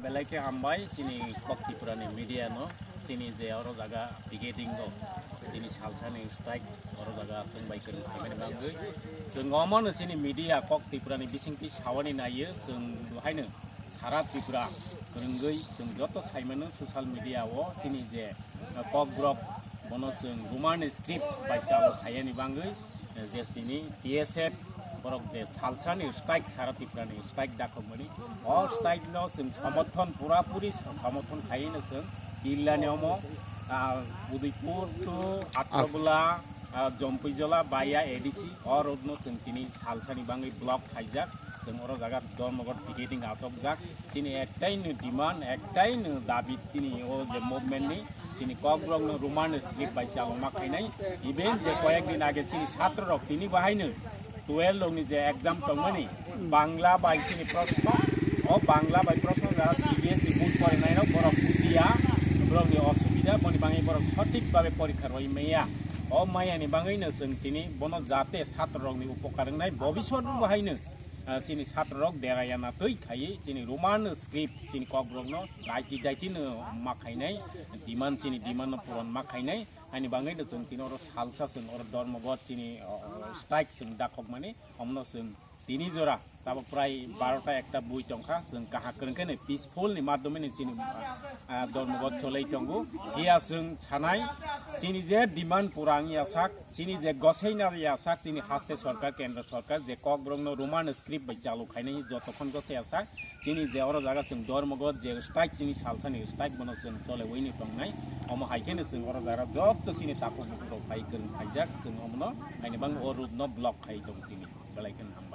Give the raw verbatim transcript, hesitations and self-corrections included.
Belai khe hambai chini Kok Tripura ni media no, chini je oro jaga picketing o, chini salsa ni strike oro jaga chwng bai kwrwng khaimani bagwi. Chwng omo no chini media Kok Tripura ni bisingtwi sawani naiyo, chwng haino sara Tripura kwrwngwi chwng joto saimano social media o chini je Kokborok bono chwng Roman script bai chalo khaiyani bagwi, je chini T S F borok je salsani strike, sara Tripurani strike dakhokmani, o strike no chwng somorthon, purapuri somorthon khaiwi no chwng Tillani omo, ah, Udaipur to Atrabula, ah, Jompuijola via A D C, o road no chwng tini salsani bagwi block khaijak, chwng oro jaga Dharmaghat picketing achokjak. Chini ektai no demand, ektai no dabi tini o je movement ni, chini Kokborok no Roman script bai chalo ma khainai. Even je koyek din age chini chhatro rok tini bahai no twelve rok ni je exam tongmani, Bangla bai chini proshno, o Bangla bai proshno jara C B S E board porinai rok borok bujiya, borok ni osubida, boni bagwi borok sothik babe porikha roi maya. O maya ni bagwi no chwng tini bono jate chhatro rok ni upokar wngnai, bobisot bo bahai no ah, chini chhatro rok deraya na twi khaiwi chini Roman script chini Kokborok no daiti daiti no ma khainai, demand chini demand no puron ma khainai, ani bagwi no chwng tini oro salsa chwng oro Dharmaghat chini, oh, strike chwng dakhokmani, omno chwng tini jora tabok prai barota ekta bui tongkha, chwng kaham kwrwng khe no peaceful ni madhyome ni chini, ah, Dharmaghat cholai tongo. Hiya chwng sanai chini je demand pura wngya sak, chini je gosaina ya sak, chini haste sorkar, kendro sorkar je Kokborok no Roman script bai chalo khainai jotokhon gosaya sak, chini je oro jaga chwng Dharmaghat je strike, chini salsani strike bono chwng chole wini tongnai, omo hai khe no chwng oro jaga joto chini takhuk bukhuk rok phai kwrwng khaijak, chwng omono haini bang o road no block khai tong tini belai khe no hambai.